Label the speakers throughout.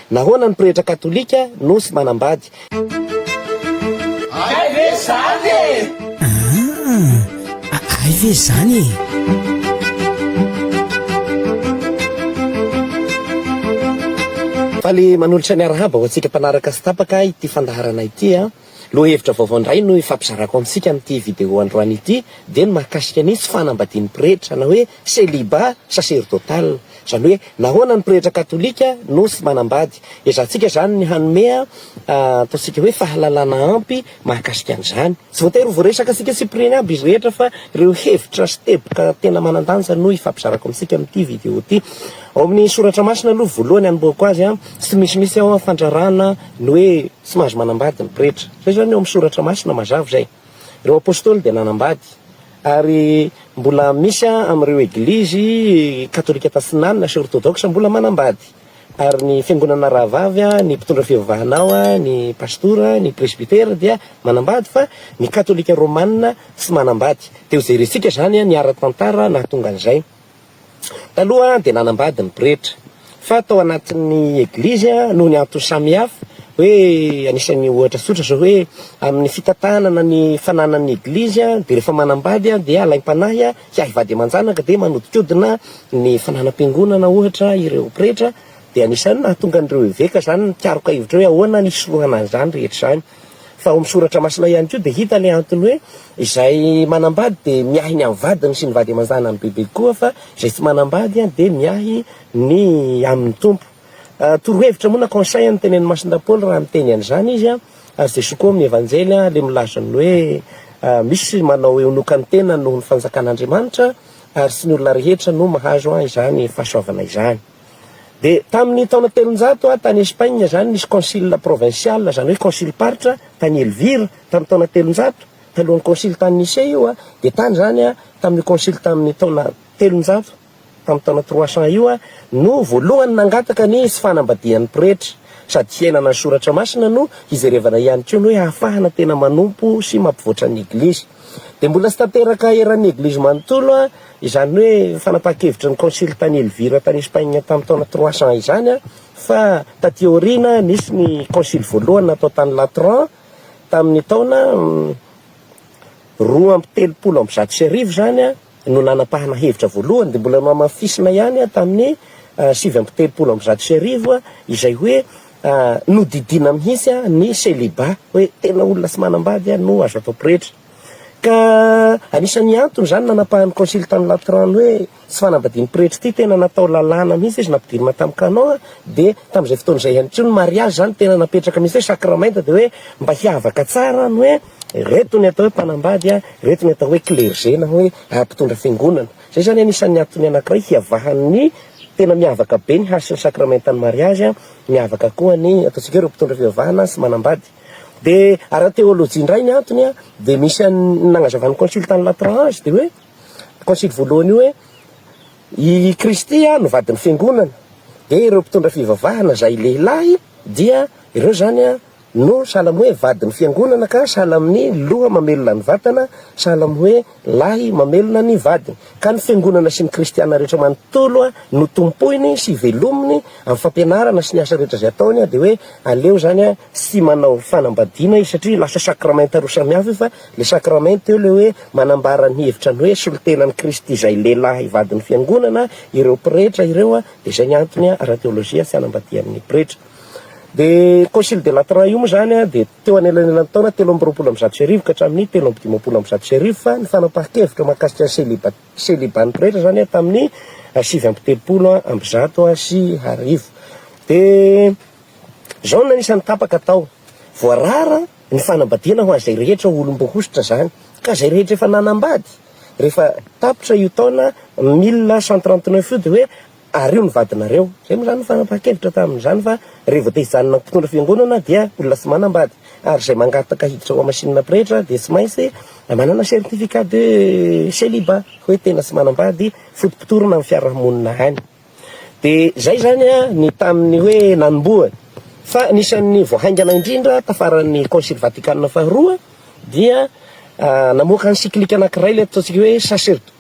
Speaker 1: Nahoana ny pretra katolika no tsy manambady?
Speaker 2: Hay ve zany e!
Speaker 3: Ah, hay ve zany e!
Speaker 1: Faly manolotra ny arahaba ho antsika mpanaraka sy tapaka ity fandaharana ity a. Lohahevitra vaovao indray no hifampizarako amintsika amin'ity vidéo androany ity dia ny mahakasika ny tsy fanambadian'ny pretra na hoe célibat sacerdotal. Izany hoe nahoana ny pretra katolika no tsy manambady. Ezahantsika izany ny hanome ataontsika hoe fahalalana ampy mahakasika an'izany. Tsy voatery ho voaresaka antsika tsipiriany aby izy rehetra fa ireo hevitra sy teboka tena manan-danja no hifampizarako amintsika amin'ity vidéo ity. Ao amin'ny soratra masina aloha voalohany hanombohako azy, tsy misy mihitsy ao fandrarana ny hoe tsy mahazo manambady ny pretra. Izay izany ao amin'ny soratra masina mazava izay. Ireo apostoly dia nanambady ary mbola misy amin'ireo eglizy katolika tatsinanana sy ortodoksa mbola manambady. Ary ny fiangonana rahavavy, ny mpitondra fivavahana ao, ny pastora, ny presbytera dia manambady fa ny katolika romana tsy manambady. Dia hojerentsika izany ny ara-tantara nahatonga an'izay. Taloha dia nanambady ny pretra, fa tao anatin'ny eglizy noho ny antony samihafa, hoe anisan'ny ohatra tsotra izao hoe amin'ny fitantanana ny fananan'ny eglizy dia rehefa manambady dia alaim-panahy hiahy vady aman-janaka dia manodinkodina ny fananam-piangonana ohatra ireo pretra dia anisan'ny nahatonga an'ireo eveka izany nikaroka hevitra hoe ahoana ny hisorohana an'izany rehetra izany. Fa ao amin'ny soratra masina ihany koa dia hita ilay antony hoe izay manambady dia miahy ny amin'ny vadiny sy ny vady aman-janany bebe kokoa fa izay tsy manambady dia miahy ny amin'ny Tompo. Torohevitra moa na conseil no tenenin'i Masindahy Paoly raha miteny an'izany izy ary Jesoa koa amin'ny Evanjely ilay milaza ny hoe misy manao eunuque ny tenany noho ny fanjakan'Andriamanitra ary tsy ny olona rehetra no mahazo izany fahasoavana izany. Dia tamin'ny taona 300 tany Espagne izany nisy concile provincial, izany hoe concile-paritra tany Elvira tamin'ny taona 300, talohan'ny concile tany Nicée io, dia tany izany tamin'io concile tamin'ny taona 300, tamin'ny taona 300 io no voalohany nangataka ny tsy fanambadian'ny pretra, sady hiainana ny soratra masina no hijerevana ihany koa ny hoe hahafahana tena manompo sy mampivoatra ny Eglizy. Dia mbola tsy tanteraka eran'ny Eglizy manontolo Izany hoe fanapahan-kevitry ny konsily tany Elvira tany Espagne tamin'ny taona 300 izany fa taty aoriana nisy ny konsily voalohany natao tany Latran tamin'ny taona 1132 izany no nanapahana hevitra voalohany dia mbola nohamafisina ihany tamin'ny 1139 izay hoe nodidiana mihitsy ny celibat hoe tena olona tsy manambady no azo atao pretra. Ka anisan'ny antony izany nanapahan'ny Konsily tany Latran hoe tsy fanambadian'ny pretra ity, tena natao lalàna mihitsy izy nampidirina tamin'ny canon dia tamin'izay fotoana izay ihany koa ny mariazy izany tena napetraka mihitsy hoe sakramenta dia hoe mba hiavaka tsara ny hoe ireto ny atao hoe mpanambady, ireto ny atao hoe clergé na hoe mpitondra fiangonana. Izay izany anisan'ny antony anankiray hiavahan'ny tena miavaka be ny hasin'ny sakramentan'ny mariazy, miavaka koa ny ataontsika hoe ireo mpitondra fivavahana sy manambady. Dia ara-teolojia indray ny antony an, dia misy an'ny nagnazavan'ny concile tany Latran azy dia hoe, concile voalohany io hoe, i Kristy an no vadin'ny fiangonana, dia ireo mpitondra fivavahana izay lehilahy dia ireo izany an no sahala amin'ny hoe vadin'ny fiangonana ka sahala amin'ny loha mamelona ny vatana, sahala amin'ny hoe lahy mamelona ny vadiny. Ka ny fiangonana sy ny kristiana rehetra manontolo no tompoiny sy velominy amin'ny fampianarana sy ny asa rehetra izay ataony dia hoe aleo izany tsy manao fanambadiana izy satria lasa sakramenta roa samihafa io fa le sakramenta eo le hoe manambara ny hevitra ny hoe solontenan'i Kristy izay lehilahy vadin'ny fiangonana ireo pretra ireo dia izay ny antony ara-teolojia tsy hanambadian'ny pretra. Dia concile de Latran io moa izany dia teo anelanelan'ny taona 1123 ka hatramin'ny 1153 fa ny fanapahan-kevitra mahakasika ny celibat celibat-n'ny pretra izany tamin'ny 1139. Dia Izao no anisan'ny tapaka tao, voarara ny fanambadiana ho an'izay rehetra olom-boahosotra izany, ka izay rehetra efa nanambady, rehefa tapitra io taona 1139 io dia hoe ario ny vadinareo. Izay moa izany no fanapahan-kevitra tamin'izany fa rehefa vao te hijanona ho mpitondra fiangonana dia olona tsy manambady, ary izay mangataka hiditra ho hamasinina pretra dia tsy maintsy manana certificat de celibat, hoe tena tsy manambady, fotopotorana amin'ny fiarahamonina any. Dia izay izany ny tamin'ny hoe nanombohany. Fa anisan'ny vao haingana indrindra tafaran'ny Konsily Vatikana faharoa dia namoaka encyclique anankiray ilay ataontsika hoe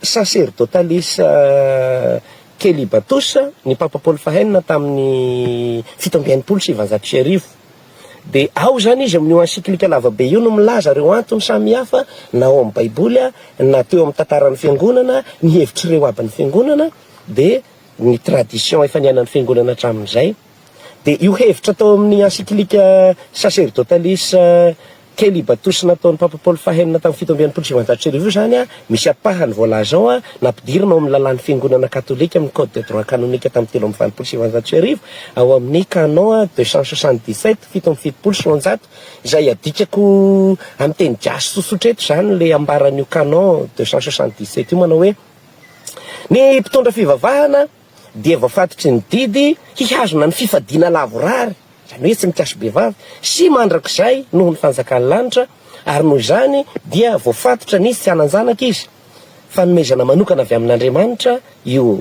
Speaker 1: Sacerdotalis. Celibatus ny Papa Paoly fahenina tamin'ny 1967. Dia ao izany izy amin'io encyclique lavabe io no milaza ireo antony samihafa na ao amin'ny Baiboly na teo amin'ny tantaran'ny Fiangonana, ny hevitr'ireo aban'ny Fiangonana, dia ny tradition efa niainan'ny Fiangonana hatramin'izay. Dia io hevitra tao amin'ny encyclique Sacerdotalis Celibatus nataon'ny Papa Paoly fahenina tamin'ny 1967 io izany, misy ampahany voalaza ao, nampidirina ao amin'ny lalàn'ny Fiangonana Katolika amin'ny Code de droit canonique tamin'ny 1983, ao amin'ny Canon 277, 277, izay adikako amin'ny teny gasy tsotsotra eto izany ilay ambaran'io Canon 277 io manao hoe, Ny mpitondra fivavahana dia voafatotry ny didy hihazona ny fifadiana lavorary, izany hoe tsy mikasi-behivavy, sy mandrakizay noho ny fanjakan'ny lanitra, ary noho izany dia voafatotra ny tsy hanan-janaka izy. Fanomezana manokana avy amin'Andriamanitra io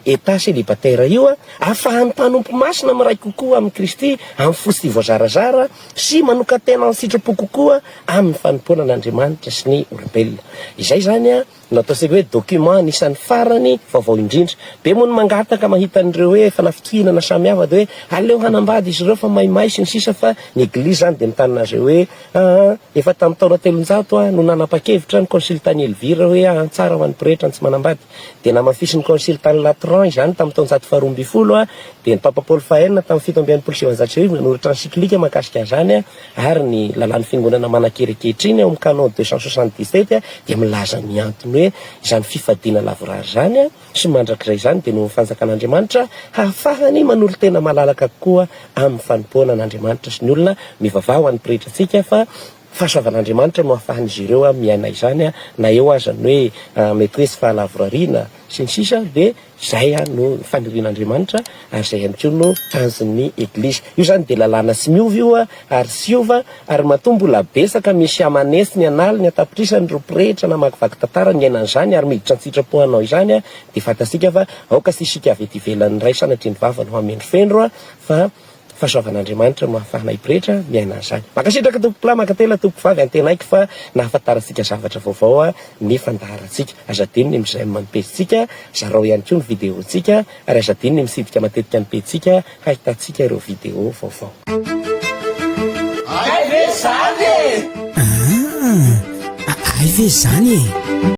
Speaker 1: état célibataire io, ahafahan'ny mpanompo masina miray kokoa amin'i Kristy amin'ny fo tsy voazarazara sy manokan-tena an-tsitrapo kokoa amin'ny fanompoana an'Andriamanitra sy ny olombelona. Izay izany no ataontsika hoe document anisan'ny farany vaovao indrindra. Be moa ny mangataka mahita an'ireo hoe fanafintohinana samihafa dia hoe aleo hanambady izy ireo fa maimay sy ny sisa fa ny eglizy izany dia mitanina azy hoe aa efa tamin'ny taona 300 a no nanapa-kevitra ny konsily tany Elvire hoe aa tsara ho an'ny pretra ny tsy manambady. Dia namafisin'ny konsily tany Latran izany tamin'ny taonjato faharoambinifolo a dia ny Papa Paoly fahenina tamin'ny 1967 nanoratra encyclique mahakasika an'izany a. Ary ny lalàn'ny fiangonana manan-kery ankehitriny ao amin'ny canon 277 dia milaza ny antony hoe izany fifadiana lavorary izany sy mandrakizay izany dia noho ny fanjakan'Andriamanitra hahafahany manolo-tena malalaka kokoa amin'ny fanompoana an'Andriamanitra sy ny olona. Mivavaha ho an'ny pretra antsika fa fahasoavan'Andriamanitra no ahafahan'izy ireo miaina izany na eo aza ny hoe mety hoe tsy fahalavorariana sy ny sisa dia Izay no fanirian'Andriamanitra ary izay ihany koa no tanjon'ny Eglizy. Io izany dia lalàna tsy miova io ary tsy hiova ary matoa mbola betsaka misy aman'hetsiny, an'aliny, an-tapitrisany ireo pretra namakivaky tantara niaina an'izany ary miditra an-tsitrapo hanao izany dia fantatsika fa aoka tsy isika avy ety ivelany indray sanatria ny vava no hamendrofendro fa Fahasoavan'Andriamanitra no ahafahana hipretra miaina an'izany. Mankasitraka tompokolahy, mankatela tompokovavy, antenaiko fa nahafantarantsika zavatra vaovao ny fandaharantsika. Aza adino ny mi-j'aime ny pejintsika, zarao ihany koa ny vidéo-ntsika, ary aza adino ny mitsidika matetika ny pejintsika hahitantsika ireo vidéo vaovao.
Speaker 2: Hay ve zany e!
Speaker 3: Ah, hay ve zany e!